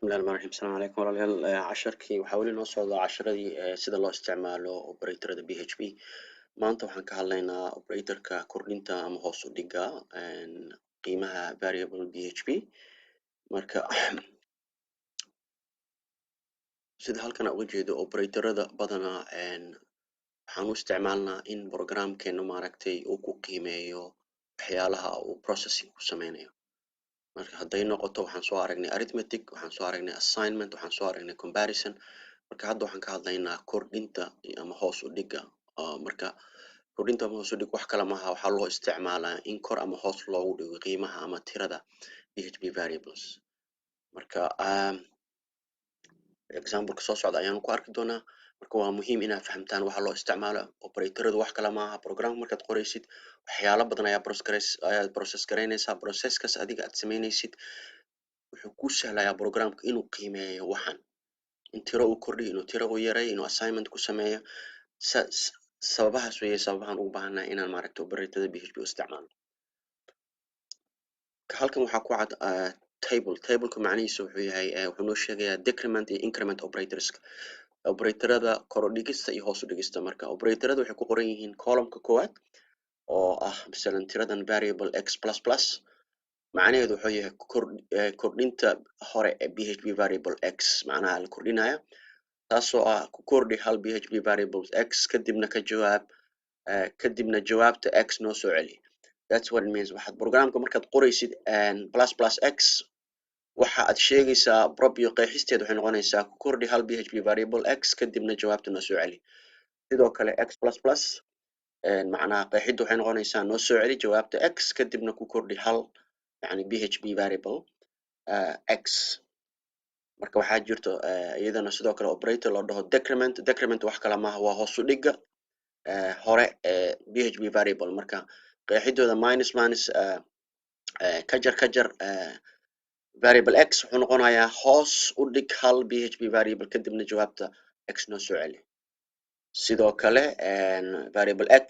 Bismillahi Rahmaani Rahiim. Asalaamu calaykum, walaalayaal. Casharkii waxaa weli noo socdaa casharadii sida loo isticmaalo operatorada PHP. Maanta waxaan ka hadlaynaa operatorka kordhinta ama hoos u dhiga qiimaha variable PHP. Marka sida halkan aan uga jeedo, operatorada badanaa waxaan u isticmaalnaa in programkeenu maaragtay uu ku qiimeeyo waxyaalaha uu processing ku sameynayo. Marka hadday noqoto, waxaan soo aragnay arithmetic, waxaan soo aragnay assignment, waxaan soo aragnay comparison. Marka hadda waxaan ka hadlaynaa kordhinta ama hoos u dhiga. Marka kordhinta ama hoos u dhig wax kale maaha, waxaa loo isticmaalaa in kor ama hoos loogu dhigo qiimaha ama tirada PHP variables. Marka exampleka soo socda ayaan ku arki doonaa. Marka waa muhiim inaad fahamtaan waxa loo isticmaalo operatoradu. Wax kale maaha, programka markaad qoraysid waxyaalo badan ayaa process ayaad process garaynaysaa. Processkaas adiga aad samaynaysid wuxuu kuu sahlayaa programka inuu qiimeeyo waxan, in tiro uu kordhiyo, inuu tiro uu yareeyo, inuu assignment ku sameeyo. Sababahaas weeye sababahan ugu baahannahay inaan maaragta operatorada PHP u isticmaalno. Halkan waxaa ku cad table. Tableka macnihiisu wuxuu yahay, wuxuu noo sheegayaa decrement iyo increment operatorska, operatorada kor u dhigista iyo hoos u dhigista. Marka operatorada waxay ku qoran yihiin columnka koowaad, oo ah masalan tiradan variable x plus plus. Macnaheedu wuxuu yahay kordhinta hore ee PHP variable x, macnaha la kordhinaya, taasoo ah ku kordhi hal PHP variable x, kadibna ka jawaab, kadibna jawaabta x noo soo celi. That's what it means. Waxaad programka markaad qoraysid plus plus x, waxa aad sheegaysaa prop iyo qeexisteed waxay noqonaysaa ku kordhi hal PHP variable x, kadibna jawaabta noo soo celi. Sidoo kale x plus plus, macnaha qeexidda waxay noqonaysaa noo soo celi jawaabta x, kadibna ku kordhi hal, yani PHP variable x. Marka waxaa jirto iyadana sidoo kale operator loo dhaho decrement. Decrement wax kale maaha, waa hoos u dhiga hore ee PHP variable. Marka qeexidooda minus minus, ka jar ka jar variable x, wuxuu noqonayaa hoos u dhig hal PHP variable, kadibna jawaabta x noo soo celi. Sidoo kale variable x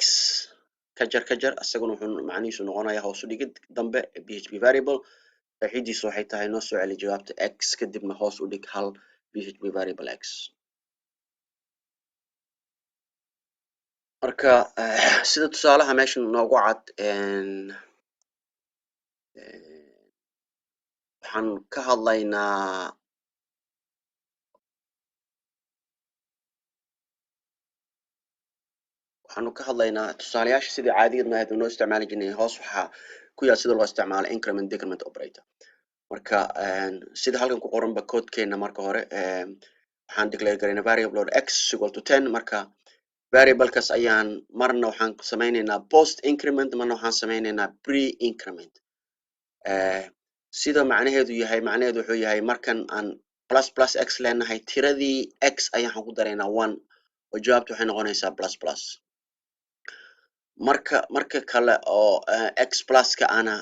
ka jar ka jar, isaguna wuxuu macnihiisu noqonayaa hoos u dhigid dambe PHP variable. Qeexidiisu waxay tahay noo soo celi jawaabta x, kadibna hoos u dhig hal PHP variable x. Marka sida tusaalaha meeshan noogu cad, waxaan ka hadlaynaa tusaalayaasha sidii caadigeedna ahayd noo isticmaali jirnay. Hoos waxaa ku yaal sida loo isticmaalo increment decrement operator. Marka sida halkan ku qoranba codekeena, marka hore waxaan declare garaynaa variable x equal to 10. Marka variablekaas ayaan marna waxaan sameyneynaa post increment, marna waxaan sameyneynaa pre increment. Sida macnaheedu yahay, macnaheedu wuxuu yahay markan aan plus plus x leenahay, tiradii x ayaan waxaan ku daraynaa one, oo jawaabta waxay noqonaysaa plus plus. Marka kale oo x pluska ana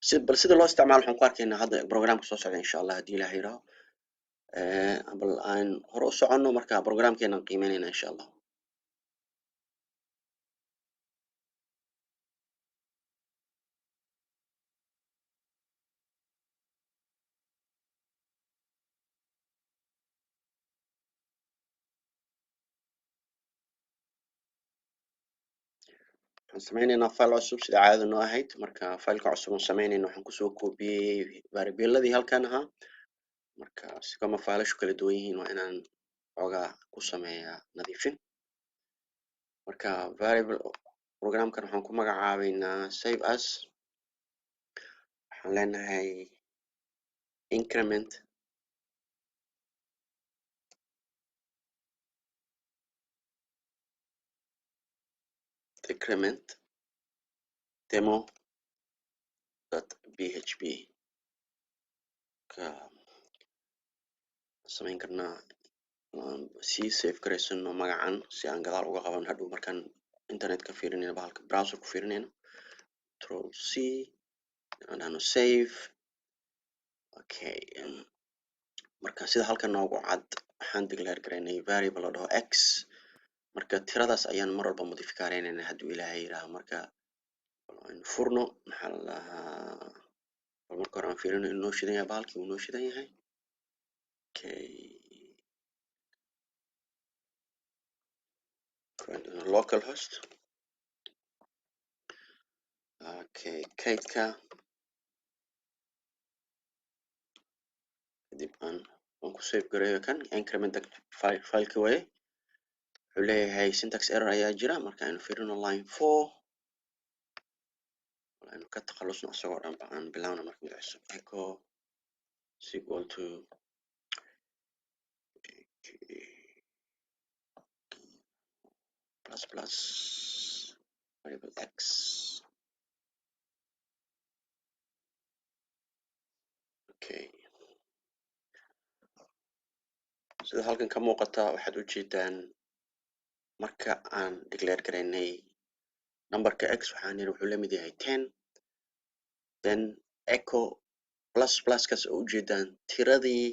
si bal sida loo isticmaalo waxaan ku arkaynaa hadda programka soo socda, insha Allah, haddii Ilaah yidhaaho. Bal aan hore u soconno. Marka programkeenaan qiimeynayna, insha Allah. Waxaan sameyneynaa file cusub sida caadada noo ahayd. Marka fileka cusub aan sameyneyna waxaan kusoo koobiyey variableladii halkan ahaa. Marka si kama fileashu kala duwan yihiin, waa inaan xoogaa ku sameeyaa nadiifin. Marka variable programkan waxaan ku magacaabeynaa save as, waxaan leenahay increment decrement demo.php. Ka samayn karnaa sii save garaysano magacan si aan gadaal uga qaban hadhow markaan internet ka fiirinayno, bahalka browser ku fiirinayno. Control C aan dhahno, save. Okay, marka sida halkan noogu cad, waxaan declare garaynay variable la dhaho x. Marka tiradaas ayaan mar walba modify garaynayna, hadduu Ilaahay yidhaaho. Marka aynu furno, maxaa la dhahaa, bal marka hore aan fiirino inuu noo shidan yahay. Bahalkii uu noo shidan yahay. Okay, local host. Okay, kaydka kadib aan ku save gareeyo. Kan increment fileka waaye. Wuxuu leeyahay syntax error ayaa jira. Marka aynu fiirino line 4, aynu ka takhalusno isagoo dhan ba, aan bilowna marka mid cusub. Echo is equal to plus plus variable x. Okay, sida halkan ka muuqata, waxaad ujeedaan marka aan declare garaynay numberka x, waxaan niri wuxuu la mid yahay 10, then echo plus pluskaas oo ujeedaan tiradii,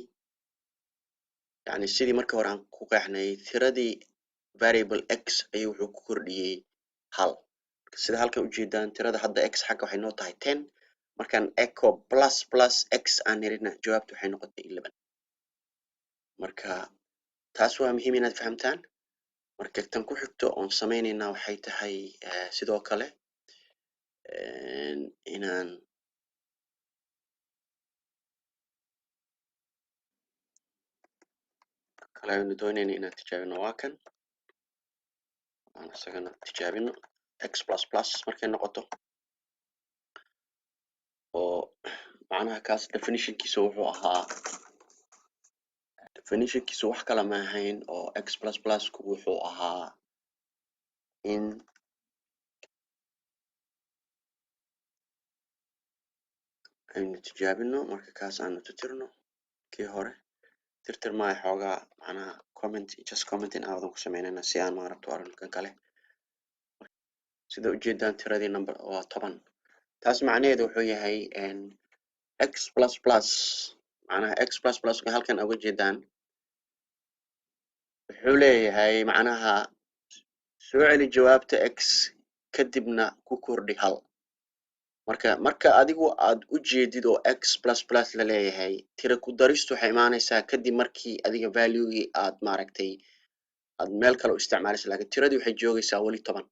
yani sidii markii hore aan ku qeexnay, tiradii variable x ayuu wuxuu ku kordhiyey hal. Sida halkan ujeedaan, tirada hadda x xagga waxay noo tahay 10. Markaan echo plus plus x aan nirina, jawaabtu waxay noqotay 11. Marka taas waa muhiim inaad fahamtaan. Marka tan ku xigto oon sameyneynaa waxay tahay sidoo kale inaan kale aynu doonayna inaan tijaabino. Waa kan, aan isagana tijaabino x plus plus markay noqoto, oo macnaha kaas definitionkiisa wuxuu ahaa, definitionkiisu wax kale ma ahayn, oo x plus plusku wuxuu ahaa in aynu tijaabino. Marka kaas aanu tirtirno, kii hore tirtir maayo xoogaa, macnaha comment, just commenting aadan ku sameynayna si aan maaragta u aragno kan kale. Sida ujeedaan, tiradii number waa 10. Taas macnaheedu wuxuu yahay x plus plus, macnaha x plus plus halkan uga jeedaan, wuxuu leeyahay macnaha soo celi jawaabta x, kadibna ku kordhi hal. Marka adigu aad u jeedid oo x plus plus la leeyahay, tira ku daristu waxay imaanaysaa kadib markii adiga valuegii aad maaragtay aad meel kale u isticmaalaysa, lakin tiradii waxay joogaysaa weli 10.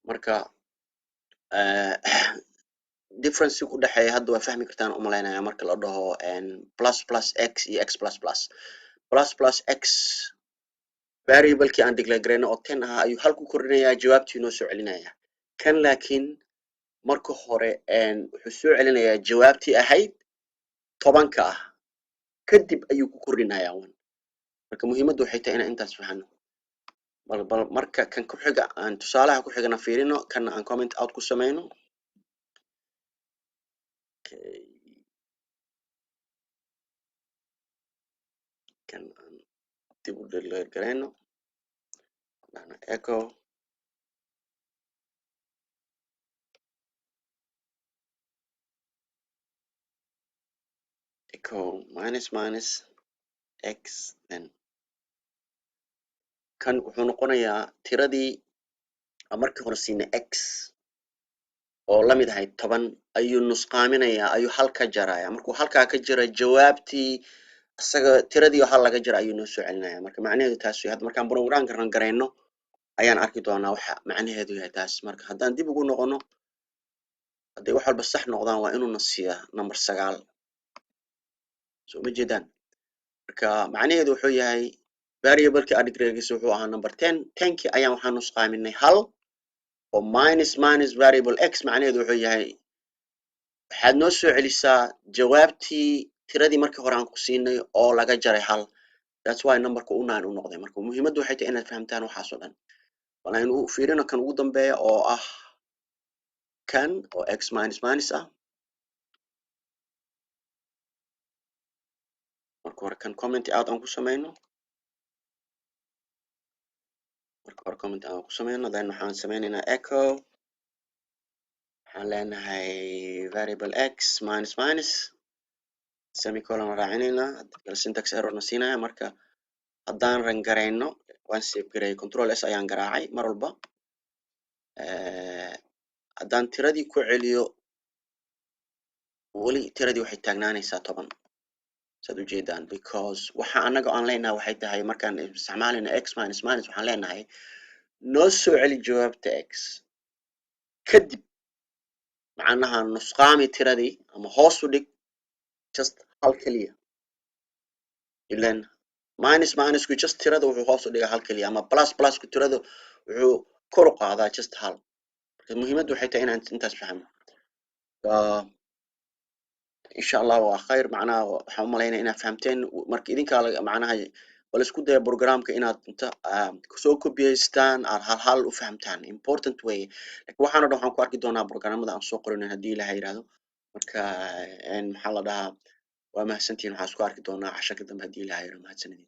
Marka difference u dhexeeya hadda waa fahmi kartaan umalaynaya. Marka la dhaho plus plus x iyo x plus plus, plus plus x variablekii aan declare garayno oo 10 ahaa ayuu hal ku kordhinayaa, jawaabtii noo soo celinaya. Kan laakiin marka hore wuxuu soo celinayaa jawaabtii ahayd 10-ka ah, kadib ayuu ku kordhinayaa one. Marka muhiimaddu waxay tahay inaan intaas fahano. Bal marka kan ku xiga aan tusaalaha ku xigana fiirino, kana aan comment out ku sameyno. Okay, kan aan dib u declare garayno, dhahno echo minus minus x. Then kan wuxuu noqonayaa tiradii aan markii hore siinay x oo la mid ahayd 10 ayuu nusqaaminayaa, ayuu hal ka jaraya. Markuu halkaa ka jira, jawaabtii isaga tiradii oo hal laga jira ayuu noo soo celinaya. Marka macnaheedu taas wey. Hadda markaan programka run garayno ayaan arki doonaa waxa macnaheedu yahay taas. Marka haddaan dib ugu noqono, hadday wax walba sax noqdaan, waa inuuna siiyaa number 9. Soo ma jeedaan? Marka macnaheedu wuxuu yahay variableki adgrgiisa wuxuu ahaa number 10. 10-kii ayaan waxaan nusqaaminay hal, oo minus minus variable x. Macnaheedu wuxuu yahay waxaad noo soo celisaa jawaabtii tiradii markii hore aan ku siinay oo laga jaray hal. That's why numberka u 9 u noqday. Marka muhiimaddu waxay tahay inaad fahamtaan waxaas oo dhan. Bal aynu fiirino kan ugu dambeeya oo ah kan oo x minus minus ah. Marka hore kan comment out aan ku sameyno. Marka hore comment aan ku sameyno, then waxaan sameynaynaa echo. Waxaan leenahay variable x minus minus, semicolon raacinaynaa, kale syntax error na siinaya. Marka haddaan run garayno, waan save gareeyay, control s ayaan garaacay mar walba. Haddaan tiradii ku celiyo, weli tiradii waxay taagnaanaysaa 10. Saad ujeedaan, because waxa annaga aan leenahay waxay tahay, markaan isticmaalayna x minus minus, waxaan leenahay noo soo celi jawaabta x, kadib macnaha nusqaami tiradii ama hoos u dhig just hal keliya. Ilan minus minusku just tirada wuxuu hoos u dhigaa hal keliya, ama plus plusku tirada wuxuu kor u qaadaa just hal. Marka muhiimaddu waxay tahay inaan intaas fahmo. Insha Allah waa khayr. Macnaha waxaan u malaynaya inaad fahamteen. Marka idinkaa macnaha bal isku daya programka inaad inta soo kobiyeystaan, aad hal hal u fahamtaan. Important way, lakin waxaan o dhan waxaan ku arki doonaa programmada aan soo qorinin, haddii Ilaha yidhahdo. Marka maxaa la dhahaa, waa mahadsantihin. Waxaan isku arki doonaa casharka dambe, haddii Ilaha yidhahdo. Mahadsanidin.